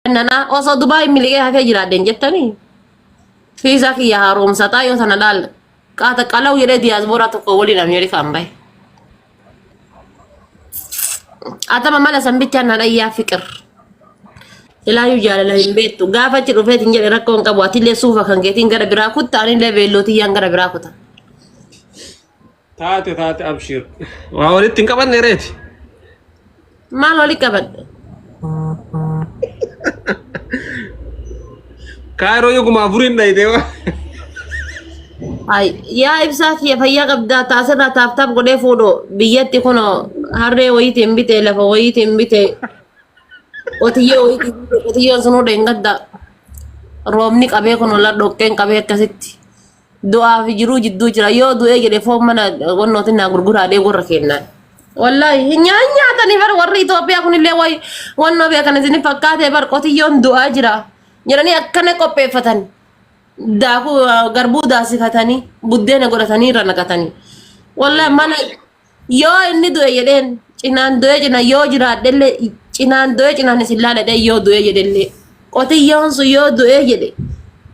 Bashannanaa osoo Dubaay miliqee hafee jiraadhe hin jettanii? Fiizaa kiyya haaromsataa yoo sana laal qaata qalaw jedhee diyaasbooraa tokko waliin Ameerikaan bahe. Atama mala san bichaan na dhayyaa fiqir. Silaayyuu jaalala hin beektu. Gaafa achi dhufeetiin jedhe rakkoo hin qabu. Atillee suufa kan keetiin gara biraa kutta anillee beellootiyyaan gara biraa kuta. Taate taate abshir. Waa walitti hin qabanne reeti. Maal wali qabadhe? Kaayiroo yoguma afuriin dhayitee waa. Ay, yaa ibsaa kiyya fayyaa qabdaa taasirraa taaf taaf godhee fuudhu biyyatti kunoo harree wayiitiin bite lafa wayiitiin bite qotiyyoo wayiitiin bite qotiyyoon sunuu dheengadda roobni qabee kunoo la dhoqqeen qabee akkasitti. Du'aa fi jiruu jidduu jira. Yoo du'ee jedhe foon mana wannootiin naa gurguraadhee warra kennaan. Wallaahi hin nyaatanii bar warri Itoophiyaa kunillee wayi wannoo beekan isin fakkaatee bar qotiyyoon du'aa jira. Jedhanii akkana qopheeffatan. Daakuu garbuu daasifatanii buddeena godhatanii irra naqatanii. Wallaahi mana Yoo inni du'e jedheen cinaan du'e cina yoo jiraadhellee cinaan du'e cinaan isin laaladhe yoo du'e jedhellee qotiyyoon sun yoo du'e jedhe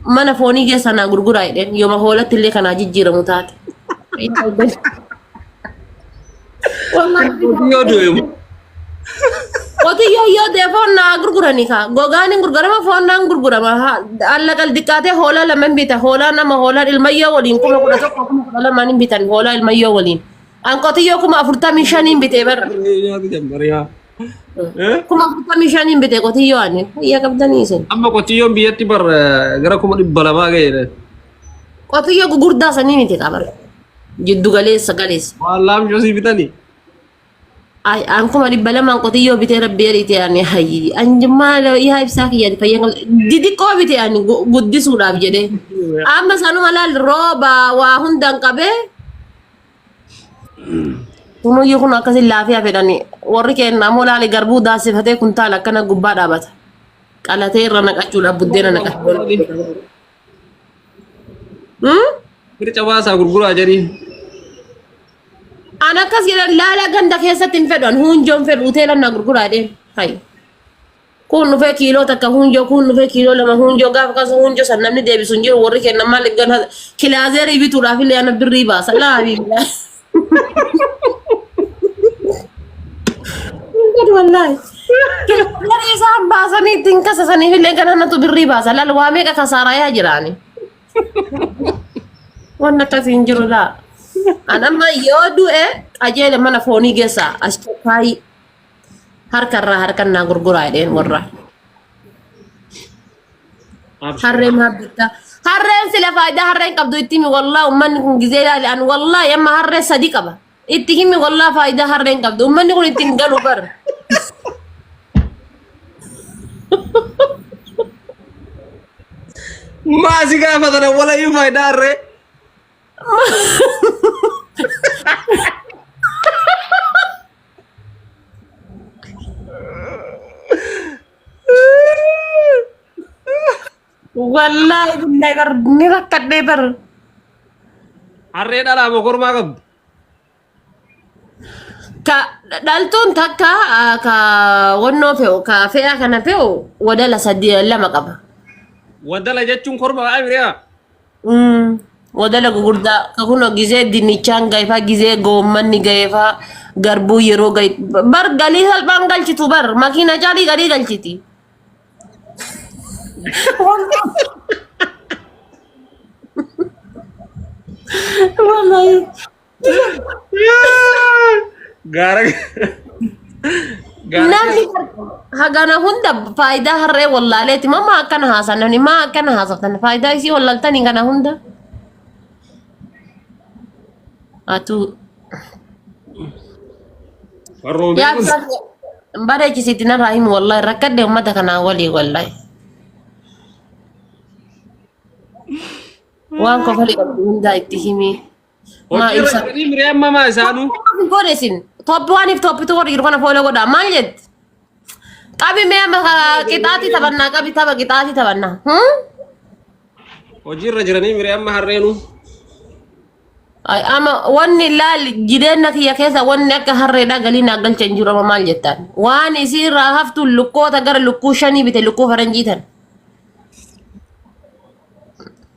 mana foonii keessaa naa gurguraa jedheen yooma hoolatti illee kanaa jijjiiramu taate. Qotiyyoo du'e moo? Qotiyyoo yoo du'e foon naa gurguranii kaa gogaan hin gurgurama foon naan gurgurama alla qal diqqaatee hoolaa lama hin bita hoolaa nama hoolaan ilmayyoo waliin 11,000 12,000 hin bitan hoolaa ilmayyoo waliin. An qotiyyoo 45,000 bitee barra. Nyaatu jammarii haa. Eh? 45,000 bitee qotiyyoo ani. Fayyaa qabdanii isin. Amma qotiyyoon biyyatti bar gara 200,000 ga'eera. Qotiyyoo gugurdaa sanii miti qabar. Jiddu galeessa galeessa. Waan laamshoo sii bitanii. Ay, an 200,000 qotiyyoo bitee rabbi jedhiite ani hayyi. An maal yaa ibsaa kiyya fayyaa qabdu. Didiqqoo bitee ani guddisuudhaaf jedhee. Amma sanuma laal rooba waa hundaan qabee. Kunuyyuu kun akkasi laafiyaa fedhani. Warri keenya ammoo laali garbuu daasifatee kuntaala akkana gubbaa dhaabata. Qalatee irra naqachuudhaaf buddeena naqata. Hmm? Qirca baasaa gurguraa jedhii. An akkas jedhan laala ganda keessatti hin fedhu. An huunjoon fedhu hoteela na gurguraa jedheen. Hayi. Kun dhufee kiiloo takka huunjoo kun dhufee kiiloo lama huunjoo gaafa kaasa huunjoo san namni deebisu hin jiru warri kennan maaliif gana kilaazeerii bituudhaaf illee ana birrii baasa laa habiibi laa. Hin godhu wallaahi. Kilaazeerii isaan baasanii ittiin kasasaniif illee gana natu birrii baasa laal waa meeqa kasaaraa yaa jiraani. Waan akkasii hin jiru laa. An amma yoo du'e qajeele mana foonii geessa as kaayii. Harka irraa harkan naa gurguraa jedheen warra. Harree maa bittaa? Harreen sila faayidaa harreen qabdu itti himi wallaa ummanni kun gizee ilaali an wallaahi amma harree sadi qaba. Itti himi wallaa faayidaa harreen qabdu ummanni kun ittiin galu bar. Maa si gaafatan awwalayyuu faayidaa harree. Wallaahi billahi bar ni rakkadhee bar. Harree dhalaa moo kormaa qabdi? Ka dhaltuun takka ka wannoo fe'u ka fe'aa kana fe'u wadala sadii lama qaba. Wadala jechuun korma amiriyaa. Wadala gugurdaa ka kunoo gizee dinnichaan ga'eefaa gizee goommanni ga'eefaa garbuu yeroo ga'e bar galii salphaan galchitu bar makiina caalii galii galchiti. Wallahi. Gaara gaara Namni hagana hunda faayidaa harree wallaaleeti. Mama akkana haasan namni maa akkana haasoftan faayidaa isii wallaaltanii kana hunda. Atuu Warroomee yaa kun bareechisiitti narraa himi wallahi rakkadhe uummata kanaa walii wallahi. Waan kofali qabdu hundaa itti himi. Maa Hojii irra ibsa. jiranii miree amma maa isaanuu. Hin goone isin. Tooppi waaniif tooppitu warri jiru kana fooloo godhaa. Maal jetti? Qabi mee amma qixaatii taphannaa qabi tapha qixaatii taphannaa. Hojii irra jiranii miree amma harreenuu. Ay, Amma wanni laal jireenya kiyya keessa wanni akka harreedhaa galii naa galcha hin jiru amma maal jettaan. Waan isiirraa haftu lukkoota gara lukkuu shanii bite lukkuu faranjii tan.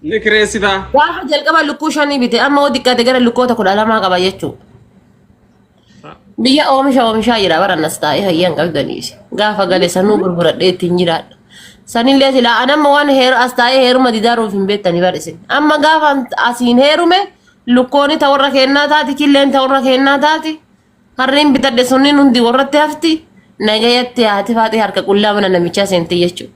Ni kireessitaa. Gaafa jalqaba lukkuu shanii bite amma hoo xiqqaate gara lukkoota 12 qaba jechuudha. Biyya oomisha oomishaa jira barannas taa'ee hayyaan qabdaniis. Gaafa gale sanuu gurguradhee ittiin jiraadha. Sanillee silaa an amma waan heeru as taa'ee heeruma didaaruuf hin beektani bar isin. Amma gaafa asiin heerume lukkooni ta warra keennaa taati killeen ta warra keennaa taati harreen bitadhe sunniin hundi warratti hafti nagayatti haati faaxee harka qullaa mana namichaa seenti jechuudha.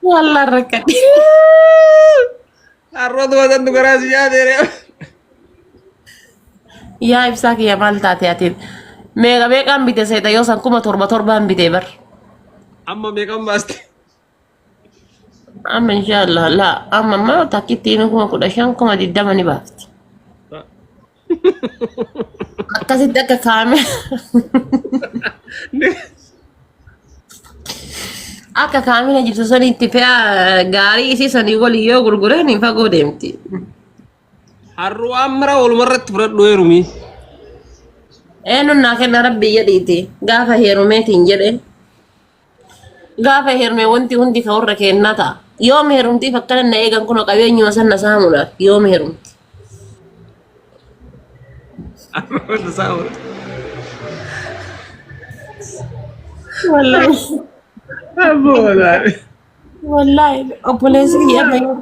Wallaan rakkadhe. Harrootuma santu garaa si nyaateere. Yaa ibsaa kiyya maal taate ati meeqa meeqaan bite seeta yoo san 7,000 7n bite bar. Amma meeqan baaste? Amma inshaallah laa amma amma takkittiin 15,000 20,000 ni baafti. Akkasitti akka kaame akka kaamina jirtu sanitti fe'a gaarii isii sanii waliin yoo gurguran hin fagoo deemti. Har'uu waan mara walumarratti fudhadhu heerumi. Eenyuun naa kenna rabbi jedhiiti gaafa heerumeetiin jedhe gaafa heerume wanti hundi ka warra kennaa ta'a. Yoom heerumtiif akkana na eegan kun qabeenyuma san na saamuudhaaf yoom heerumti. Wallaahi. Wallaahi obboleessi kiyya amma yoo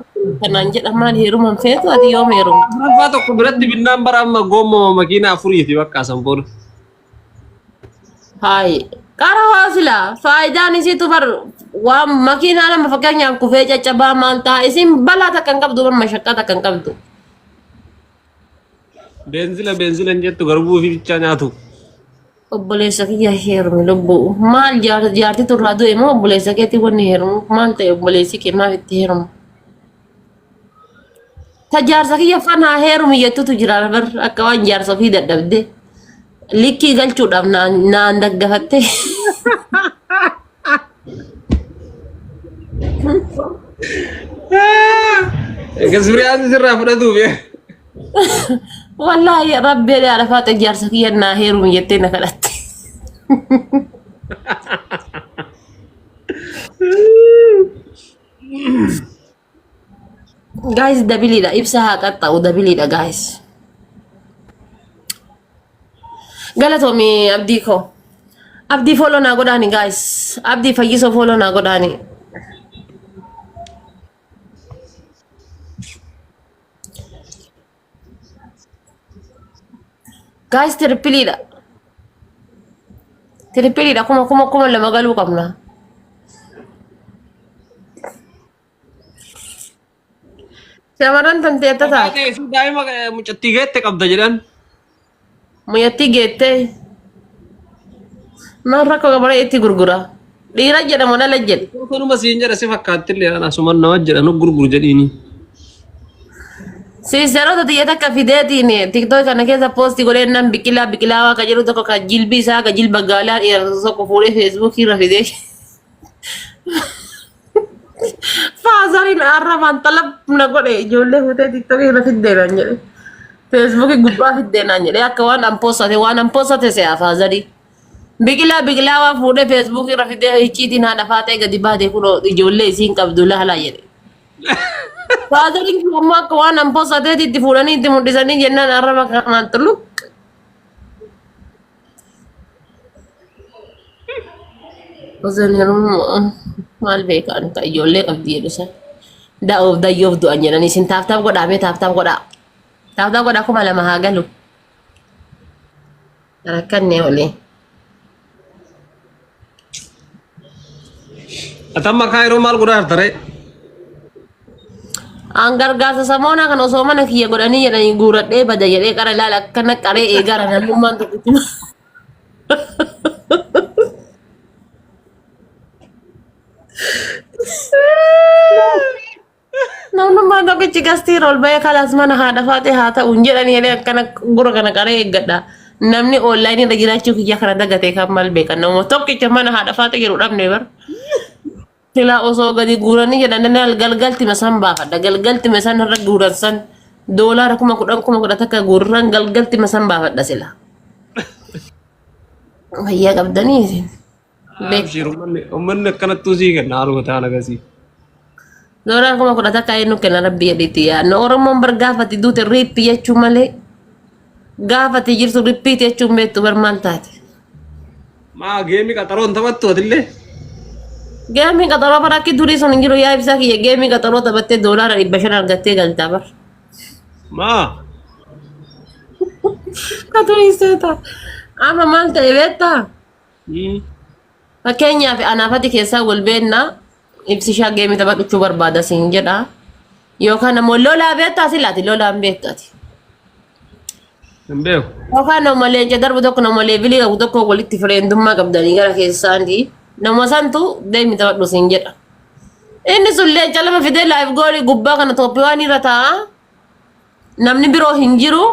kanaan jedha maal heeruman feetu ati yoom heerumta? Afuraffaa tokko biratti binnaan bara amma goomama makiina afurii fi bakka san booda. Hayi. Qara hoo silaa faayidaan isiitu bar waan makiinaa nama fakkeenyaaf kufee caccabaa maal ta'a isin balaa takka hin qabdu bar mashaqqaa takka hin qabdu. Beenzila beenzila hin jettu garbuu fi bichaa nyaatu. Obboleessa kiyya heerumi lubbuu maal jaarti turraa du'e moo obboleessa keetti wanni heerumu maal ta'e obboleessi kee maaf itti heeruma. Ta jaarsa kiyya fanaa heerumi jettutu jira bar akka waan jaarsa ofii dadhabde likkii galchuudhaaf naan daggafatte. Egas biriyaan sirraa fudhatuuf. Wallaahi rabbi jedhee haadha faaxee jaarsa kiyya naa heerumi jettee na kadhatte. Guys dabiliidha ibsa haa qaxxa'u dabiliidha guys. Galatoomi abdii koo. Abdii follow naa godhaani guys. Abdii fayyisoo follow naa godhaani. Guys tripleidha. Tripleidha kuma kuma 2,000 galuu qabna. Shamarran tantee akka taate. Ta'e si daa'ima mucattii geette qabda jedhan. Mucattii geettee. Maal rakkoo qabara itti gurgura. Dhiira jedhamu dhala jedhe. Kanuma siin jedha si fakkaattillee ana asuman nama jedha nu gurguru jedhiini. Siisteroota xiyya takka fideetiin tiktook kana keessa poostii godhee nan biqilaa biqilaa waa ka jedhu tokko ka jilbi isaa ka jilba gaalaa dheeratu tokko fuudhee feesbuukii irra fidee. Faazariin arrabaan xalab na godhe ijoollee fuutee tiktookii irra fiddee naan jedhe. Feesbuukii gubbaa fiddee naan jedhe akka waan an poostate waan an poostate se'a faazarii. Biqilaa biqilaa waan fuudhee feesbuukii irra fidee icciitiin haadha faatee gadi baate kunoo ijoollee isiin qabdu laalaa jedhe. Faazariin kun ammoo akka waan an poostateeti itti fuudhanii itti mul'isanii jennaan arraba kanaan xuluq. Osoo heerumu maal beekaan ka ijoollee qabdi jedhu san. Da'oof dayyoof du'an jedhanii isin taaftaaf godhaa mee taaftaaf godhaa. Taaftaaf godhaa 2,000 haa galu. Rakkannee olii. Atamma kaayiroo maal godhaa jirta ree? An gargaarsa samoonaa kan osoo mana kiyya godhanii jedhanii guuradhee bada jedhee qara ilaala akkana qaree eegara namummaan tokkichi. Namnummaan tokkichi gastii ol bahee kalaas mana haadha faatee haa ta'u hin jedhanii jedhee akkana gura kana qaree eeggadha. Namni onlaayinii irra jiraachuu kiyya kana dagatee kan maal beekan namuma tokkicha mana haadha faatee jedhu dhabne bar. Silaa osoo gadi guuranii jedhan galgalti san baafadha. Galgalti san irra guuran san doolaara 10,000 11,000 guurran galgalti san baafadha sila. Fayyaa qabdanii isin. Beek. Abshir, uummanni akkanattuu sii kenna haaluma ta'an akkasii. Doolaara 11,000 eenyu kenna rabbi jedhiitti yaadna. Oromoon bar gaafati duute riippi jechuu malee gaafati jirtu rippiit jechuun beektu bar maal taate. Maa geemii qaxaroon taphattu atillee? Geemii qaxaroo bara akki durii sun hin jiru yaa ibsaa kiyya geemii qaxaroo taphattee doolaara 500 argattee galtaa bar. Maa? Katurii seeta. Amma maal ta'e beektaa? Fakkeenyaaf anaafati keessaa wal beennaa ibsishaa geemii taphachuu barbaada siin jedha. Yookaan ammoo lolaa beektaa silaati lolaan beektaati. Hin beeku. Yookaan nama leenca darbu tokko nama leevilii qabu tokko walitti fireendummaa qabdanii gara keessaanii nama santu deemi taphadhu siin jedha. Inni sun leenca lama fidee laayif goolii gubbaa kana Toophiyaan irra taa'a. Namni biroo hin jiru.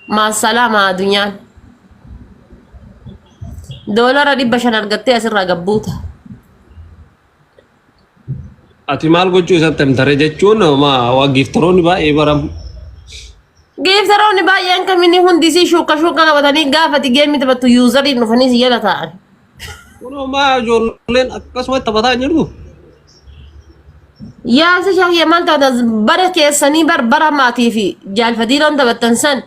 Maasalaama addunyaan. Doolara 500 argattee asirraa gabbuuta. Ati maal gochuu isatti himtare jechuun maa waa giiftaroonni baay'ee baram. Giiftaroonni baay'een kamiini hundi isii shuuka shuuka qabatanii gaafati geemii taphattu yuuzariin dhufanii si jala taa'an. Kunoo maa ijoolleen akkasuma taphataa hin jirtu. Yaa si shaakiyya maal taata bara keessanii bar bara maatii fi jaalfatiiroon taphattan san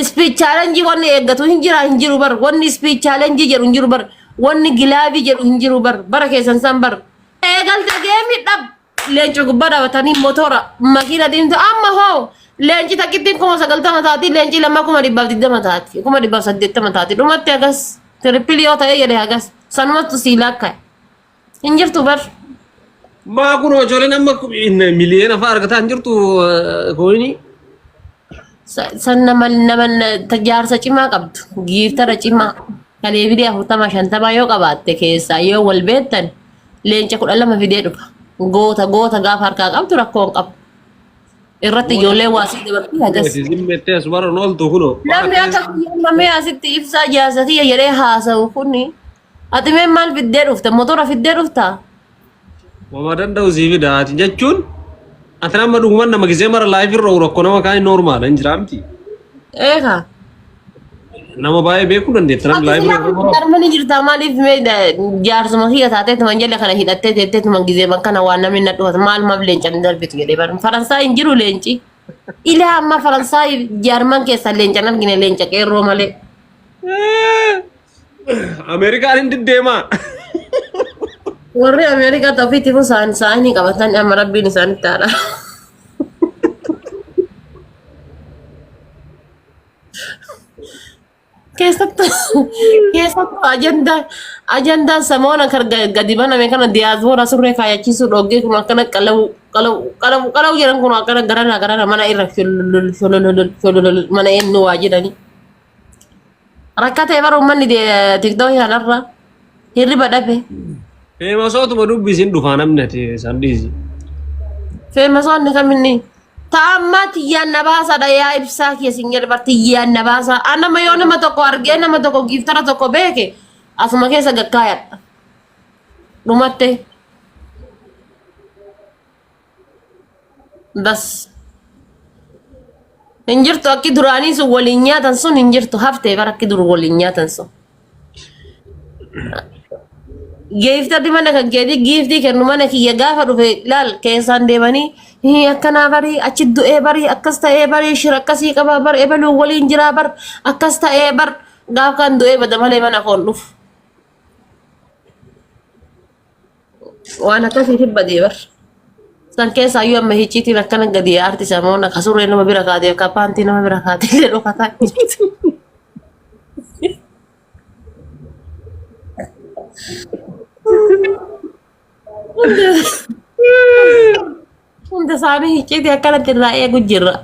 speed challenge wanni eeggatu hin jira hin jiru bar wanni speed challenge jedhu hin jiru bar wanni gilaavii jedhu hin jiru bar bara keessan san bar eegalte geemii dhab leenca gubbaa dhaabatanii motora makiina diimtuu amma hoo leenci takkittiin 90,000 taati leenci lama 120,000 taati 180,000 taati dhumatti hagas triple yoo ta'e jedhe hagas sanumattu sii lakkaa'e hin jirtu bar. Maa kunoo ijoolleen amma miliyoona fa'aa argataa hin jirtu kooyinii. San nama nama jaarsa cimaa qabdu giiftara cimaa kaleebilee 40 50 yoo qabaatte keessaa yoo wal beektan leenca 12 fidee dhufa goota goota gaafa harkaa qabdu rakkoo hin qabu irratti ijoollee waa sii dabartii hagas. Zimmettee as bara ooltu kunoo. Namni akka kiyyaan asitti ibsaa jaarsa kiyya jedhee haasa'u kuni ati mee maal fiddee dhufte motora fiddee dhuftaa? Wama danda'u sii fida ati jechuun ati nama dhuguman nama gisee mara live irra rakkoo nama kaan normal hin jira miti. Eegaa. Nama baay'ee beekuu dandeetta nama live irra yeroo Jarmanii jirtaa maaliif mee jaarsuma kiyya taatee tuman jala kana hidhattee teettee tuman gizee kana waan namni na dhufatu maal maaf leenca hin darbitu jedhee bara Faransaay hin jiru leenci. Ilaa amma Faransaay Jaarman keessa leenca hin argine leenca qeerroo malee. Ameerikaan hin diddeemaa. Warri Ameerikaa ofiitti isaan saanii qabatan amma rabbiin isaanitti haadha. Keessattuu ajandaan samoona kan gadi baname kana diyaaspoora surree kaayachiisuu dhoggee kun akkana qalawu qalawu qalawu qalawu jedhan kun akkana garana garana mana irra shololol shololol shololol mana eenyu waa jedhani. Rakkatee bara uummanni tiktookii kanarra hirriba dhabe. Feemasootuma dubbisiin dhufaa namni ati isaan dhiisi. Feemasoonni kaminni ta'ammaa tiyyaan na baasaadha yaa ibsaa kiyya sin jedhe bar tiyyaan na baasaa. Anama yoo nama tokko argee nama tokko giiftara tokko beeke asuma keessa gakkaayadha. Dhumatte. Bas. Hin jirtu akki duraanii sun waliin nyaatan sun hin jirtu haftee bara akki dur waliin nyaatan sun. Giiftarri mana kan keetii giiftii kennu mana kiyya gaafa dhufe laal keessaan deemanii "Hii, akkanaa barii achi du'ee barii akkas ta'ee barii shira akkasii qabaa bar ebaluu waliin jiraa bar akkas ta'ee bar gaaf kan du'ee bada malee mana koon dhufu. Waan akkasiitiin badee bar. San keessaa iyyuu amma hicciitiin akkana gadi aarti samoona ka surree nama bira kaatee ka paantii nama bira kaatee illee dhokataa jirti. Hunda isaanii hicciitii akkanatti irraa eegu jirra.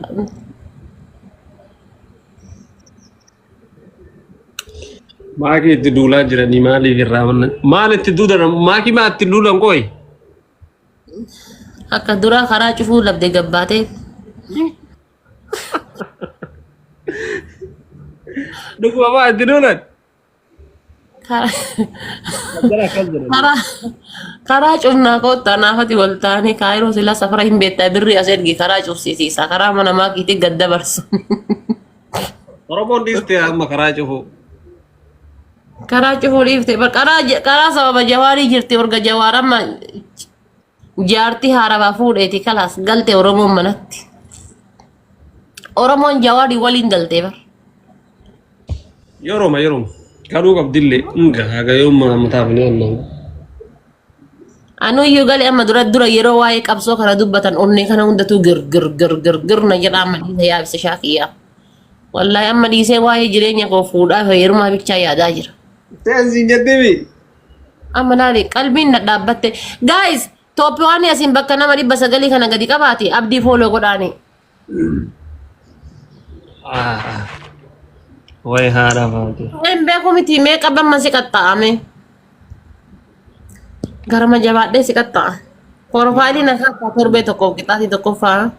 Maakii itti duulaa jiranii maaliif irraa bannan? Maal itti duulan? Maakii maa itti duulan qoyi? Akka duraa karaa cufuu labde gabbaatee. Dhuguma maa itti duulan? Jara akkas jedhan. Karaa cufnaa koottaa naafati wal taanee kaayiroo silaa safara hin beektaa birrii as ergi karaa cufsiisiisa karaa mana maakiitti gad dabarsu. Oromoon dhiiste amma karaa cufu. Karaa cufuu dhiifte karaa sababa jawaarii jirti orga jawaar amma jaartii haarawaa fuudheeti kalaas galte Oromoon manatti. Oromoon jawaarii waliin galtee bar. Yeroma yeroma. Galuu qabdillee nga haga yooma mataaf ni annan. Anuyyuu galee amma dura dura yeroo waa'ee qabsoo kana dubbatan onnee kana hundatu gir gir gir gir gir na jedha amma dhiise yaa ibsa shaakiyyaa. Wallaahi amma dhiisee waa'ee jireenya koo fuudhaa fi heerumaa bichaa yaadaa jira. Seensiin jettimi. Amma laali qalbiin na dhaabbatte. Guys, tooppi waan asiin bakka nama 900 kana gadi qabaati abdii follow godhaani. Way haadha faate. Hin beeku miti mee qabamma si qaxxaa'ame. Garama jabaadhee si qaxxaa'a. Porofaayilii na kaattaa torbee tokkoof qixaatii tokkoffaa.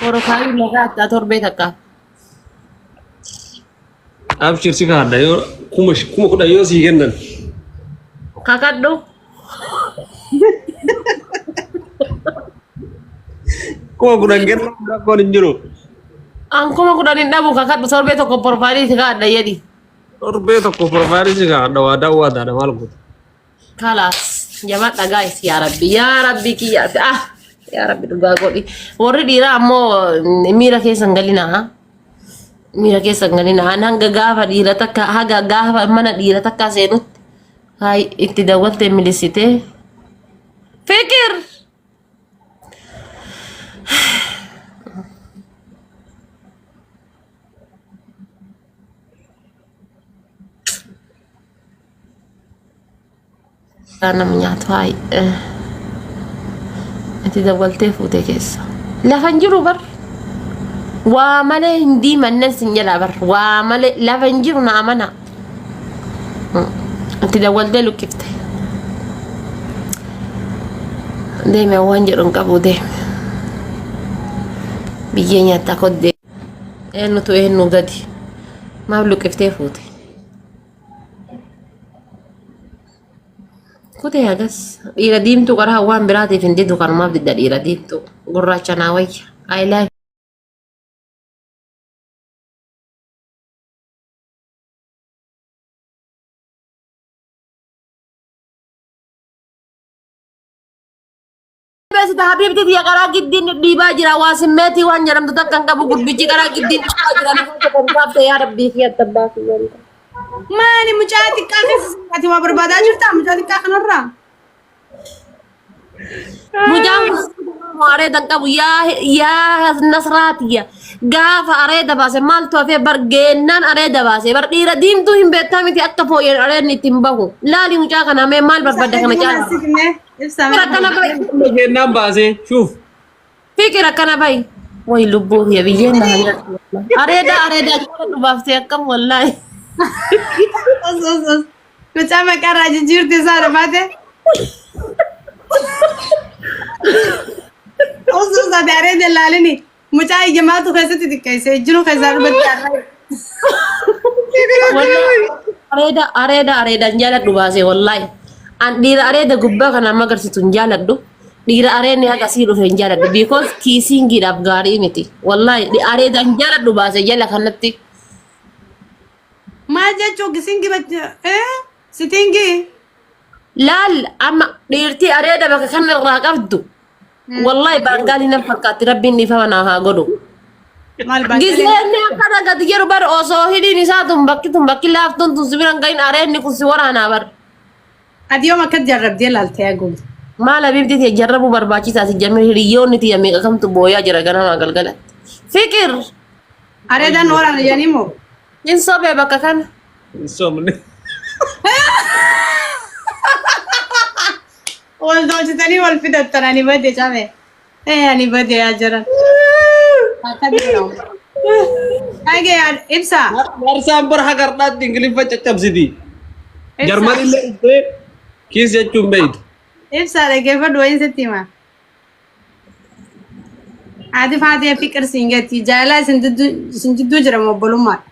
Porofaayilii na kaattaa torbee takka. Abshir si kaadha yoo 10,000 yoo sii kennan. Kakadhu. 10,000 kennan rakkoon hin jiru. An 10,000 hin dhabu kakadhu torbee tokko porofaayilii si kaadha jedhi. Torbee tokko porofaayilii si kaadha waa daawwaataadha maal goota. Kalaas jabaadha guys yaa rabbi yaa rabbi kiyya ah yaa rabbi dhugaa godhi warri dhiiraa ammoo miira keessa hin galinaa miira keessa hin galinaa an hanga gaafa dhiira takka haga gaafa mana dhiira takka seenutti haay itti dawwaltee milisitee fikir Nama nyaatu haay itti dawwaltee fuute keessa. Lafa hin jiru bar. Waa malee hin diimannen sin jedha bar. Waa malee lafa hin jiru na amana. Itti dawwaltee luqqifte. Deeme waan jedhu hin qabu deeme. Biyyee nyaattaa koddee. Eenyutu eenyu gadi. Maaf luqqiftee fuute? Kutee hagas dhiira diimtuu qaraa waan biraatiif hin didu kanumaaf didda dhiira diimtuu gurraacha naa wayya. I love Beesita habiibti tiyya karaa giddiin dhiibaa jira waa simmeetii waan jedhamtu takka hin qabu gurbichi karaa giddiin dhiibaa jira nama tokko hin baafte yaa rabbii fi atta baafte. Maali mucaa xiqqaa keessa ati waa barbaadaa jirtaa mucaa xiqqaa kanarraa? Mucaan kun areeda hin qabu yaa yaa nasraatiyya gaafa areeda baase maaltu hafee bar geennaan areeda baase bar dhiira diimtuu hin beektaa miti akka fooyyeen areedni ittiin bahu laali mucaa kana mee maal barbaadda kana caalaa. Ibsa Fikir akkana bahi. Kennaan baasee shuuf. Fikir akkana bahi. Way lubbuu kiyya biyyeen na nyaatu. Areeda areeda jala dhubaaftee akkam wallaahi. Os os os. Mucaa maqaa irraa jijjiirti isaa dhabaate. Os os ati areeda ilaalini. Mucaa ija maaltu keessatti xiqqeesse ijjinuu keessaa dhufatti arraa. Areeda areeda areeda hin jaaladhu baase wallaahi. An dhiira areeda gubbaa kana amma agarsiisu hin jaaladhu. Dhiira areedni haga sii dhufe hin jaaladhu. Because kiisingiidhaaf gaarii miti. Wallaahi areeda hin jaaladhu baase jala kanatti. Maal jechuu gisingi sitingii. Laal amma dhiirtii areeda bakka kana irraa qabdu. Wallahi baangaalii nan fakkaatti rabbiin dhiifama naa haa godhu. Maal baangaalee? Gizeenni akkana gadi jedhu bar osoo hidhiin isaa tun bakki tun bakki laaftuun tun si bira hin gahin areedni kun si waraanaa bar. Ati yoom akkas jarrabdee laaltee haguugde? Maal habiibti tiyya jarrabuu barbaachisaa si jammee hiriyyoonni tiyya meeqa kamtu booyaa jira ganamaa galgalatti. Fikir Areedaan waraana jedhanii moo? hin sobee bakka kana. Hin sobne. Wal tolchitanii wal fidattan ani bade cabe. Eh ani bade yaa jiran. Akka dura. Dhagee ibsa. Marsaan bara haga har'aatti Ingiliffa caccabsiti. Jarman illee dhuftee kiis jechuun beeytu. Ibsa dhaggeeffadhu wayiin sitti hima. Haati faatee fiqir siin getti. Jaalala isin jidduu jira moo obbolummaadha?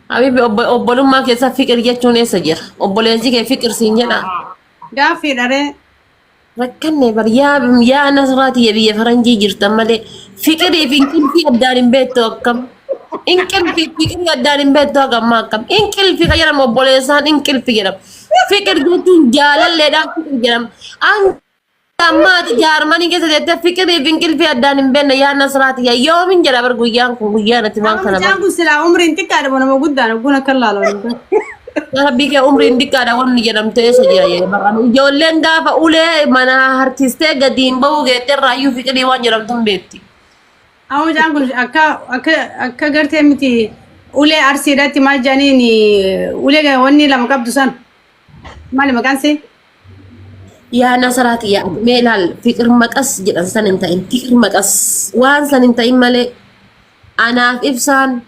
Habibi, obbolummaa keessa fiqir jechuun eessa jira? Obboleessi kee fiqir siin jedha. Gaaffii dharee. Rakkanne bar, yaa Nasraati, biyya faranjii jirtan malee fiqirii fi inqilfii addaan hin beektu akkam. Inqilfii fiqirii addaan hin beektu hagamma akkam. Inqilfi kan jedhamu obboleessaan inqilfi jedhama. Fiqir jechuun jaalalleedhaan fiqir jedhama. Hanga ammaati jaarmanii keessa teettee fiqirii fi inqilfii addaan hin beekne, yaa Nasraati, yaa yoomin jedha bar guyyaan kun guyyaan ati waan Amma kana mucaan kun silaa umriin xiqqaadha moo nama guddaan ogguun akka laalu. Yaa Rabbii kee, umriin xiqqaadha wanni jedhamtu eessa jira jedhe barraan. Ijoolleen gaafa ulee mana harkistee gadiin bahuu geette irraayyuu fiqirii waan jedhamtu hin beekti. Amma mucaan kun akka gartee miti, ulee arsiidhaatti maal jedhaniin, ulee wanni lama qabdu san maali maqaan see? Yaa Nasaraati, yaa mee ilaal, fiqir maqas jedhan san hin ta'in, fiqir maqas waan san hin ta'in malee anaaf ibsaan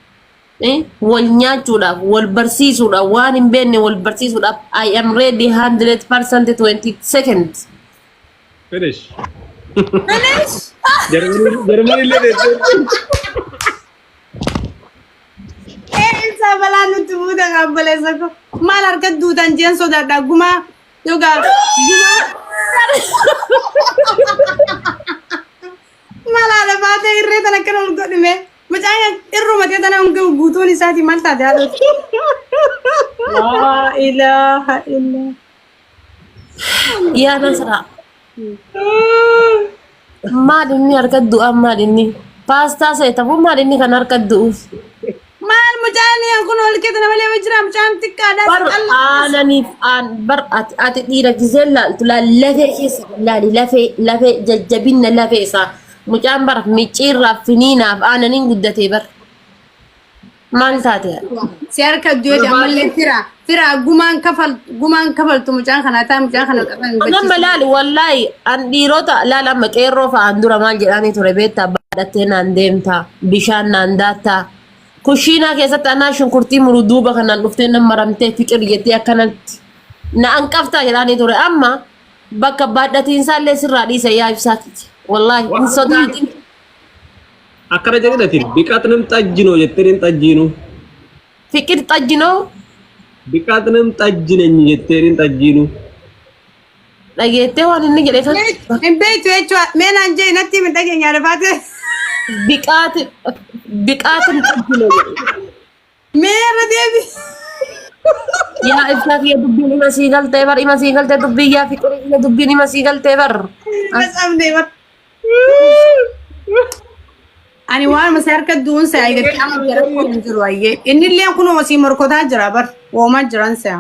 wal nyaachuudhaaf, wal barsiisuudhaaf, waan hin beekne wal barsiisuudhaaf I am ready 100% 20 seconds. Finish. Finish! Jarmanii illee deessee. Ee, ibsaa balaa nutti buuta obboleessa ko. Maal harka duutan jeen sodaadha gumaa yookaan gumaa. Maal haadha baatee irree tana akkana ol godhime. Mucaan irruma ta'e tana hanga guutuun isaati maal taate haadhooti. Laa ilaaha illa. Yaa Nasraa. Maal inni harka du'aan, maal inni? Paastaa seetamu, maal inni kan harka du'uuf? Maal mucaan kun ol keessa nama malee jira, mucaan xiqqaadha. Bar aananiif aan bar ati dhiira gisee laaltu laal lafee keessa laali, lafee lafee jajjabinna lafee isaa, mucaan bar micciirraaf finiinaaf aananiin guddatee bar maal taate? Si harka du'eeti ammallee fira fira gumaan kafal gumaan kafaltu mucaan kana taa mucaan kana qaban. Nama laali, wallaahi an dhiirota laal, amma qeerroo fa'aan dura maal jedhaanii ture beektaa? Baadhattee naan deemtaa, bishaan naan daattaa, kushiinaa keessatti anaa shunkurtii muru duuba kanaan dhuftee nan maramtee fiqir jettee akkanatti na anqaftaa jedhaanii ture. Amma bakka baadhatiinsaa illee sirraa dhiise, yaa ibsaati, wallaahi hin sodaatin. Akkana jedhinatiin biqaxnim xajjinoo jetteen hin xajjiinu. Fiqir xajjinoo. Biqaxnim xajjinenyi jetteen hin xajjiinu. Dhageettee waan inni jedhe kan? Hin beektu jechuudha. Mee naan jee, natti hin dhageenya lafaate. Biqaati biqaatin xajjinoo jedhe. Mee irra deebi. Yaa ibsaa kiyya, dubbiin ima sii galtee bar, ima sii galtee dubbii, yaa fiqirii kiyya, dubbiin ima sii galtee bar. Qasamne bar. Ani waan masa harka du'uun si'a eegatti amma biyya rakkoo hin jiru ayyee. Inni illee kun osii morkotaa jira bar. Woomaa jiran si'a.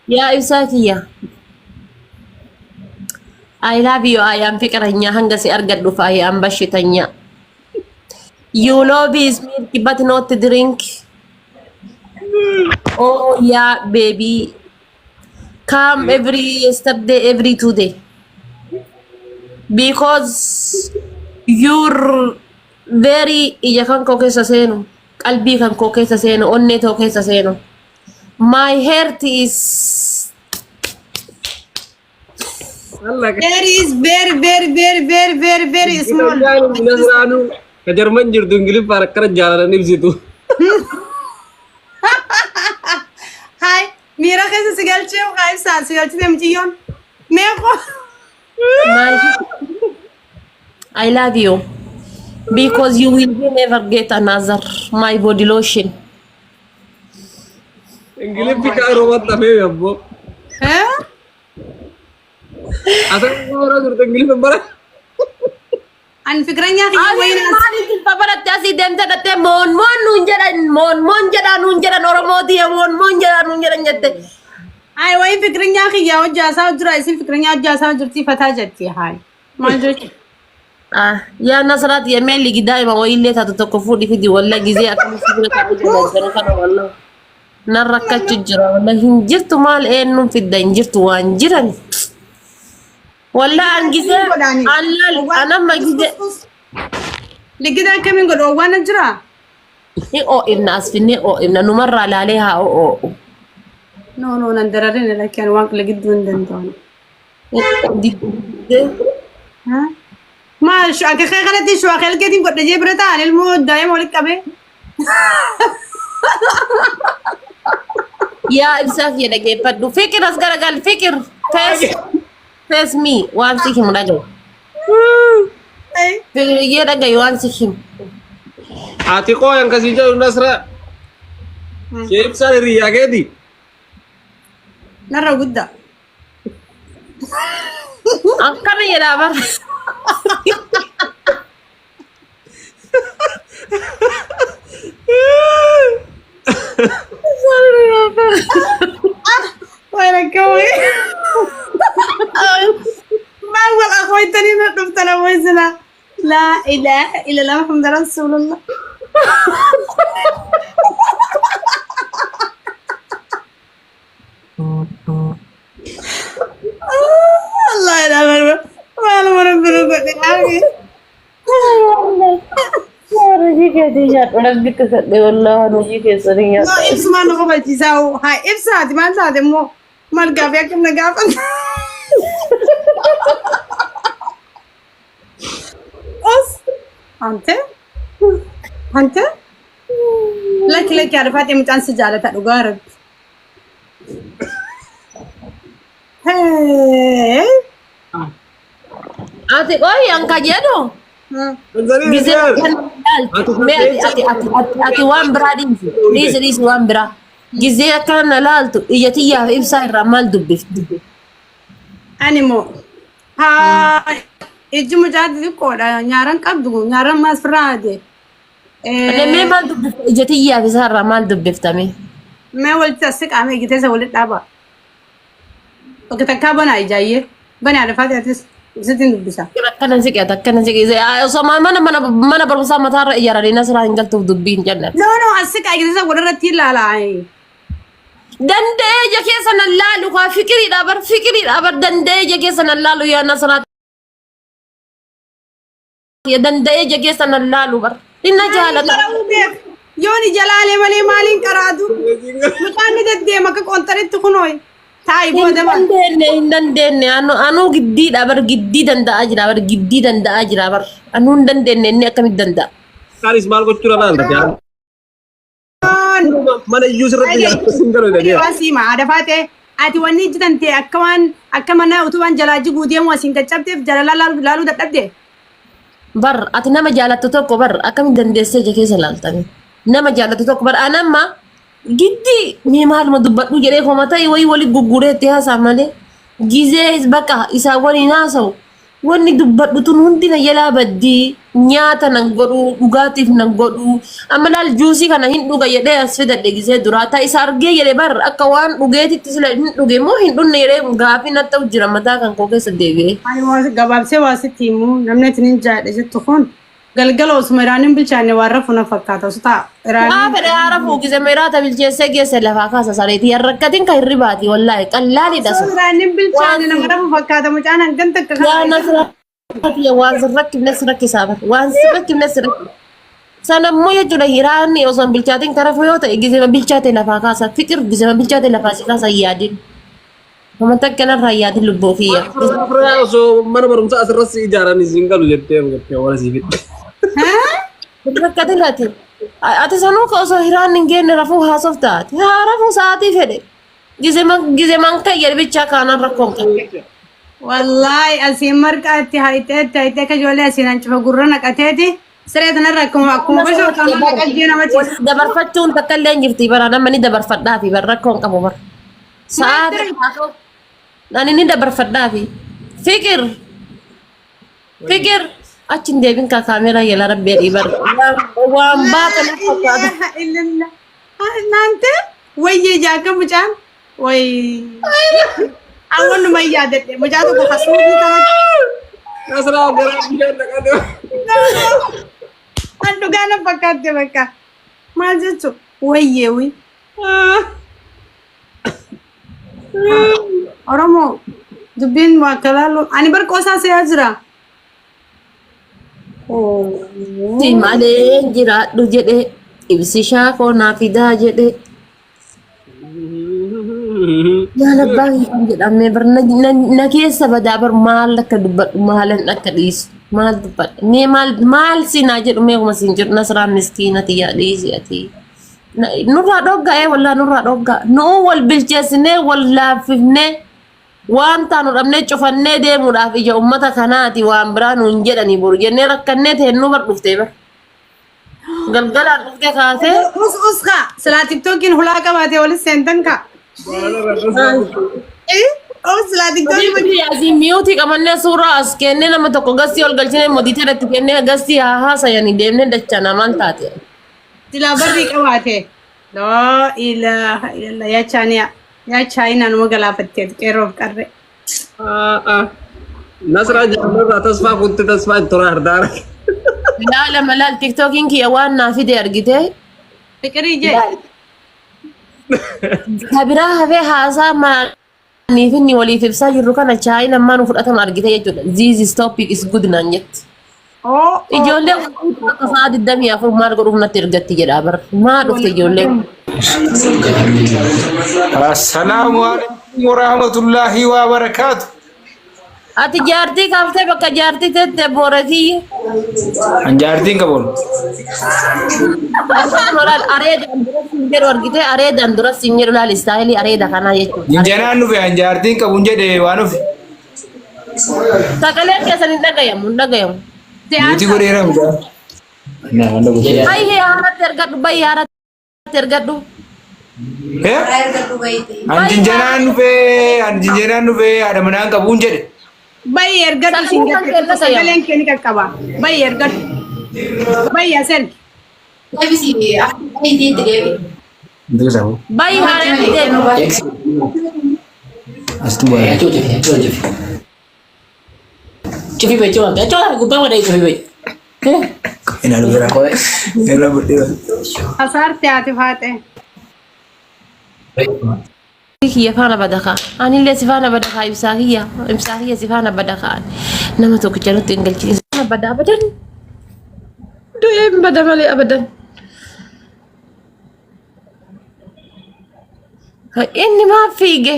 Yaa ibsaa kiyya. I love you, I am fiqiranya, hanga si argadhuuf I am bashitanya. You love is milk but not drink. Oh yeah, baby. Come every yesterday, every today. Because you're very ija kan koo keessa seenu, qalbii kan koo keessa seenu, onnee too keessa seenu. My heart is Very is very very very very very very small. Nasraanuu ka Jarman jirtu Ingiliffaan akkana jaalalan ibsitu. Hai, miira keessa si galchee haa ibsaa si galchite mucayyoon. Mee koo. My I love you because you will never get another my body lotion. Ingiliffi kaaroo maxxanfee abboo. Eh? Asa warra turte Ingiliffa bara. Ani fikiranya kiyya wayina. Maaliif baratte asii deemtee dhattee moon moon nuun jedhan, moon moon jedhaa nuun jedhan, Oromooti moon moon jedhaa nuun jedhan jette. Ay, wayi fikiranya kiyya hojjaasaa jira, isin fikiranya hojjaasaa jirti fataa jetti haay. Maal jechuudha? Ah, yaa Nasraat, yemmee ligi daa'ima wayiillee taatu tokko fuudhi fidi, walla gizee akkamitti bira taa'ee jira kana, walla. Nan rakkachu jira, walla hin jirtu, maal eenyuun fidda, hin jirtu waan jiran. Walla an gizee an laal an amma gizee Ligida akkamiin godhu waan jira? Ni oo'ifna, as finnee oo'ifna, numarraa laalee haa oo'u. No, no, nan dararin lakkeen waan ligidduu hin danda'u. Maal akka kee kanatti shuwaa keelkeetiin godhe jee bira ta'an ilmoo daa'ima walitti qabee. Yaa ibsaa kiyya dhageeffadhu. Fikir as garagal fikir. Face face me waan si himu dhagayu. Fikiriyyee dhagayu waan si himu. Ati qooyan kasii jedhu Nasra. Shee ibsaan hiriyyaa keeti. Narra guddaa. Akkana jedhaa bara. Waan akka wayii. Maal wal akhooytanii na dhuftan ammoo isinaa. Laa ilaaha illallah Muhammad Rasuulullah. Allah ilaaha maaluma rabbi nu godhe aamin. Hojii keetii nyaadhu rabbi kasadhe wallaahi hojii keessanii No, nyaadhu. ibsumaan nu kofalchiisaa hoo. Haa ibsaati maal taate immoo maal gaafii akkam na gaafata. Os ante ante lakki lakki haadha faatee mucaan si jaalata dhugaa rabbi. Hee. Ati qoyi anka jedhu gisee kan ilaaltu mee ati ati ati ati ati waan biraa dhiisi dhiisi dhiisi waan biraa gisee akkana na laaltu ija tiyyaaf ibsaa irraa maal dubbifti? Ani moo haa ijji mucaa xixiqqoodha nyaaran qabdu nyaaran maas firraa haate. Mee maal dubbifta ija tiyyaaf isaa irraa maal dubbiftame? Mee walitti as siqaamee gitee isa walitti dhaaba. Bakka takkaa banaa ijaayyee banaa lafaa ta'atis ibsitiin dubbisa. Akkana siqeeta akkana siqeeta osoo mana mana mana barumsaa mataarra ijaaranii nasraa hin galtuuf dubbii hin jennaan. No no as siqaa gitee isa walirratti ilaala. Danda'ee ija keessa nan laalu kaa fikiriidha bar fikiriidha bar danda'ee ija keessa nan laalu yaa nasraa danda'ee ija keessa nan laalu bar inna jaalata. Qara'uu beeku. Yoon ija laalee malee maaliin qaraatu? Mucaan ni deddeema akka qonxaritti kunooyi. Taa'i Hin booda maal? dandeenye hin dandeenye anu anuu giddiidha bar giddii danda'aa jira bar giddii danda'aa jira bar anuu hin dandeenye inni akkamitti danda'a. Kaanis maal gochuu danda'a? Mana iyyuu sirratti ijaarsa sin galu jedhee. Waan siima haadha faatee ati wanni ijji tantee akka waan akka mana utubaan jalaa jiguu deemu asiin caccabteef jala laaluu dadhabde. Bar ati nama jaalattu tokko bar akkamitti dandeessee ija keessa laaltame nama jaalattu tokko bar an amma giddii mee maaluma dubbadhu jedhee koma ta'e wayii wali gugguree itti haasaa malee gizee bakka isaa waliin haasa'u Wanni dubbadhu tun hundi na jalaa baddii nyaata nan godhu dhugaatiif nan godhu amma laal juusii kana hin dhuga jedhee as fidadhe gisee duraa ta isa argee jedhe bar akka waan dhugeetitti sila hin dhuge moo hin dhunne jedhee gaafii na ta'u jira mataa kan koo keessa deebi'ee. Ani waa gabaabsee waa sitti himu namni ati nin jaadhe jettu kun galgala osuma iraan hin bilchaanne waan rafu na fakkaata osoo ta'a Waa iraaniin fedhe haara fuugise meeraata bilcheessee geesse lafaa kaasa sareetii harrakkatiin kan hirribaati wallaahi qallaaliidha osoo sun. iraan hin Waan bilchaanne nama rafu fakkaata mucaan hangan takka Yaa kana nasraa waan sin rakkifne si rakkisaa bar waan sin rakkifne si rakkisa. Sanammoo jechuudha hiraanni osoo hin bilchaatin karafu yoo ta'e gizema bilchaate lafaa kaasa fiqir gizema bilchaate lafaa si kaasa hin yaadin. Homa takka narraa hin yaadin lubbuu kiyya. Firaa osoo mana barumsaa asirratti ijaaran isin galu jettee jettee warra siif itti. Hin rakkatin ati. Ati sanuu ka osoo hiraanni hin geenne rafuu haasofta ati. Haa rafuu sa'aatii fedhe. Gizeman kan jedhe bichaa kaanaan rakkoon qabu. Wallaahi asiin marqaa itti hayxee itti hayxee akka ijoollee asiin hancufa gurra naqateeti siree tanarra akkuma akkuma bashoo kan qalbii nama ciisa. Dabarfachuun takka illee hin jirti bara nama ni dabarfadhaafi bara rakkoon qabu bara. Sa'aatii ani ni dabarfadhaafi. Fikir fikir achi hin deebin kaa kaameeraa yala rabbi jedhii bara. Waan baata na fakkaata. Ilaaha illallah. Naante wayyee jaaka mucaan way. Awwan numa yaadadhe mucaa tokko kasuutii kanatti. Nasraa garaa bishaan dhaqaa An dhugaa na fakkaatte bakka. Maal jechu wayyee wi. Oromoo dubbiin waa akka laalu ani bar qoosaa se'aa jira. Si malee jiraadhu jedhe ibsishaa koo naa fidaa jedhe. Maal abbaa kiyyaan jedhamee bar na keessa badaa bar maal akka dubbadhu maalan akka dhiisu maal dubbadha mee maal maal si naa jedhu mee kuma siin jedhu nasraan miskiina tiyyaa dhiisi ati Nurraa dhoggaa ee wallaa nurraa dhoggaa. Nu'uu wal bilcheessinee wal laaffifnee waan taanu dhabnee cufannee deemuudhaaf ija ummata kanaati waan biraa nuun jedhanii boru jennee rakkannee teennuu bar dhuftee bar. Galgalaan dhuftee kaasee Us us kaa silaa tiktookiin hulaa qabaatee walis seentan kaa. Oh silaa tiktookiin Asii miyuutii qabannee suuraa as kennee nama tokko gastii ol galchinee modiitera itti kennee gastii haa haasayanii deemnee dachaa maal taate. Silaa barrii qabaate. Laa ilaaha illallah yaa chaaniyaa yaa chaayinaa numa galaafattee qeerroof qarree. Nasraa jaallarraa tasfaa kutti tasfaa itti toraa ardaara. Laala malaal tiktookiin kiyya waan naa fide argite. Fiqirii jee. Ka biraa hafee haasaa maaliif inni waliif ibsaa jirru kana chaayina ammaa nu fudhatama argite jechuudha. This topic is good naan jetti. Oo. Ijoollee akka sa'a 24 maal godhuuf natti ergatti jedha bar. Maa dhufte ijoollee? Assalaamu alaikum warahmatullahi wabarakatuh. Ati jaartii kaaftee bakka jaartii teette boorakiyye. An jaartiin qabuun. Laal areedaan dura siin jedhu argite areedaan dura siin jedhu laal istaayilii areeda kanaa jechuudha. Jinjanaan dhufe an jaartiin qabuun jedhe waan dhufe. Sagaleen keessan hin dhagayamu hin dhagayamu. Nuti godheera mucaa. Bayyee haaratti ergadhu bayyee haaratti ergadhu. An jinjanaan dhufe an jinjanaan dhufe haadha manaan qabuun jedhe. Bayi ergadhu siin Sagaleen jette kan kenna sagaleen kee ni qaqqaba. Bayi ergadhu. Bayi as ergi. Bayyee haaratti deemu. Cufi bai cufi bai cufi gubbaa wadai cufi bai. Asaarte haati faaxee. Kiyya faana badakaa. Anillee si faana badakaa ibsaa kiyya. Ibsaa kiyya si faana badakaa. Nama tokkicha nutti hin galchine. Si faana bada abadan. Du'ee hin bada malee abadan. Inni maaf fiige?